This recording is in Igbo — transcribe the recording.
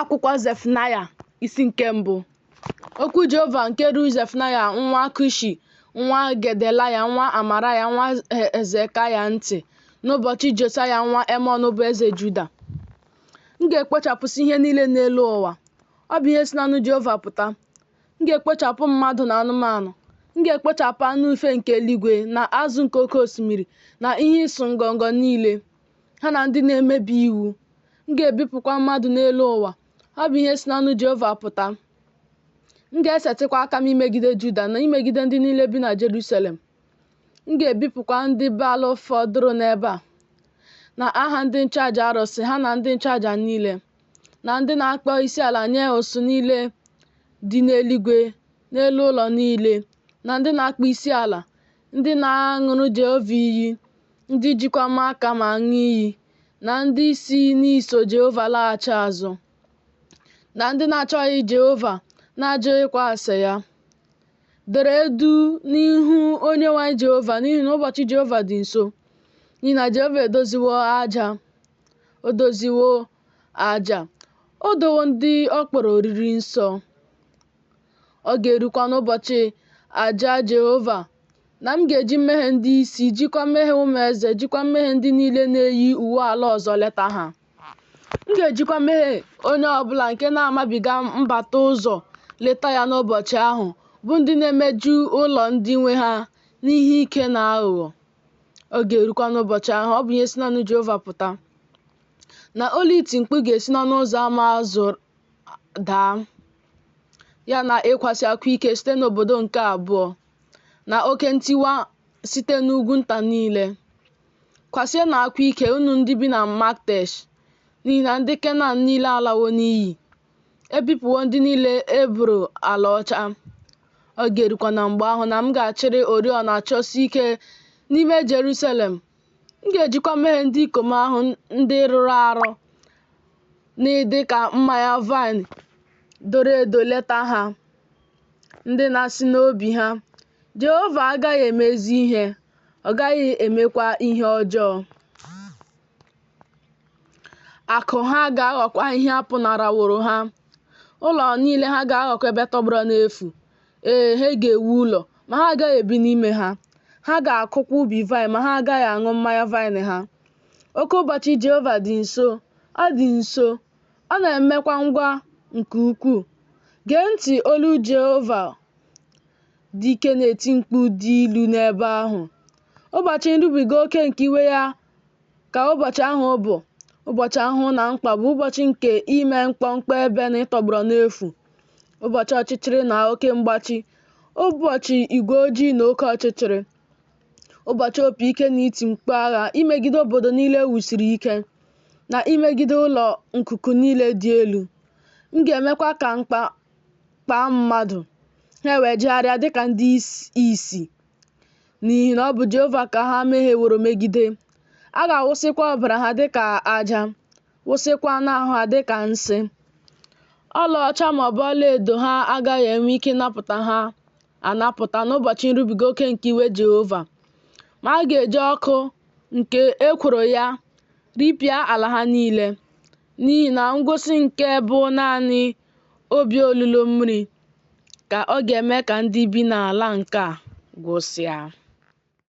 Akwụkwọ Zefanaya isi nke mbụ. Okwu Jehova nke ruru Zefanaya nwa Kushi nwa Gedaliya nwa Amaraya nwa Hezekaya ntị n'ụbọchị Josaya nwa Emọn bụ eze Juda. M ga-ekpochapụsị ihe niile n'elu ụwa. Ọ bụ ihe si n'ọnụ Jehova pụta. M ga-ekpochapụ mmadụ na anụmanụ. M ga-ekpochapụ anụ ufe nke eluigwe na azụ nke oke osimiri na ihe ịsụ ngọngọ niile, ha na ndị na-emebi iwu. M ga-ebipụkwa mmadụ n'elu ụwa. Ọ bụ ihe si n'ọnụ Jehova pụta. M ga-esetịkwa aka m imegide Juda na imegide ndị niile bi na Jerusalem. M ga-ebipụkwa ndị Baal fọdụrụ n'ebe a, na aha ndị nchụaja arụsị ha na ndị nchụaja niile, na ndị na-akpọ isiala nye usuu niile dị n'eluigwe n'elu ụlọ niile, na ndị na-akpọ isiala, ndị na-aṅụrụ Jehova iyi, ndị jikwa m aka m aṅụ iyi, na ndị si n'iso Jehova laghachi azụ, na ndị na-achọghị Jehova, na-ajụghịkwa ase ya. Dere duu n'ihu Onyenwe anyị Jehova, n'ihi na ụbọchị Jehova dị nso. N'ihi na Jehova edoziwo aja, o doziwo aja, o dowo ndị ọ kpọrọ oriri nsọ. Ọ ga-erukwa n'ụbọchị aja Jehova na m ga-eji mmehie ndị isi, jikwa mmehie ụmụ eze, jikwa mmehie ndị niile na-eyi uwe ala ọzọ leta ha. M ga-ejikwa mmehie onye ọ bụla nke na-amabiga mbata ụzọ leta ya n'ụbọchị ahụ, bụ ndị na-emeju ụlọ ndị nwe ha n'ihe ike na aghụghọ. Ọ ga-erukwa n'ụbọchị ahụ, ọ bụ ihe si n'ọnụ Jehova pụta, na olu iti mkpu ga-esi n'ọnụ ụzọ ama azụ daa, ya na ịkwasị akwa ike site n'obodo nke abụọ, na oke ntiwa site n'ugwu nta niile. Kwasienụ akwa ike, unu ndị bi na Maktesh, n'ihi na ndị Kenan niile alawo n'iyi. E bipụwo ndị niile e boro ala ọcha. Ọ ga-erukwa na mgbe ahụ na m ga-achịrị oriọna chọsi ike n'ime Jerusalem. M ga-ejikwa mmehie ndị ikom ahụ ndị rụrụ arụ n'ịdị ka mmanya vaịn doro edo leta ha, ndị na-asị n'obi ha, Jehova agaghị emezi ihe, ọ gaghị emekwa ihe ọjọọ. Akụ ha ga-aghọkwa ihe a pụnaraworo ha, ụlọ niile ha ga-aghọkwa ebe tọgbọrọ n'efu. Ee, ha ga-ewu ụlọ, ma ha agaghị ebi n'ime ha. Ha ga-akụkwa ubi vaịn, ma ha agaghị aṅụ mmanya vaịn ha. Oke ụbọchị Jehova dị nso, ọ dị nso, ọ na-emekwa ngwa nke ukwuu. Gee ntị olu Jehova dị ike na-eti mkpu dị ilu n'ebe ahụ. Ụbọchị nrubiga oke nke iwe ya ka ụbọchị ahụ bụ, ụbọchị ahụhụ na mkpagbu, ụbọchị nke ime mkpọmkpọ ebe na ịtọgbọrọ n'efu, ụbọchị ọchịchịrị na oke mgbachi, ụbọchị igwe ojii na oke ọchịchịrị, ụbọchị opi ike na iti mkpu agha imegide obodo niile e wusiri ike, na imegide ụlọ nkuku niile dị elu. M ga-emekwa ka mkpa kpaa mmadụ, ha ewee jegharịa dịka ndị ìsì, n'ihi na ọ bụ Jehova ka ha mehieworo megide. A ga-awụsịkwa ọbara ha dịka aja, wụsịkwa anụ ahụ ha dịka nsị. Ọlaọcha ma ọ bụ ọlaedo ha agaghị enwe ike ịnapụta ha anapụta n'ụbọchị nrubiga oke nke iwe Jehova. Ma a ga-eji ọkụ nke ekworo ya ripịa ala ha niile, n'ihi na ngwụsị nke bụ naanị obi olulo mmiri ka ọ ga-eme ka ndị bi n'ala nke a gwụsịa.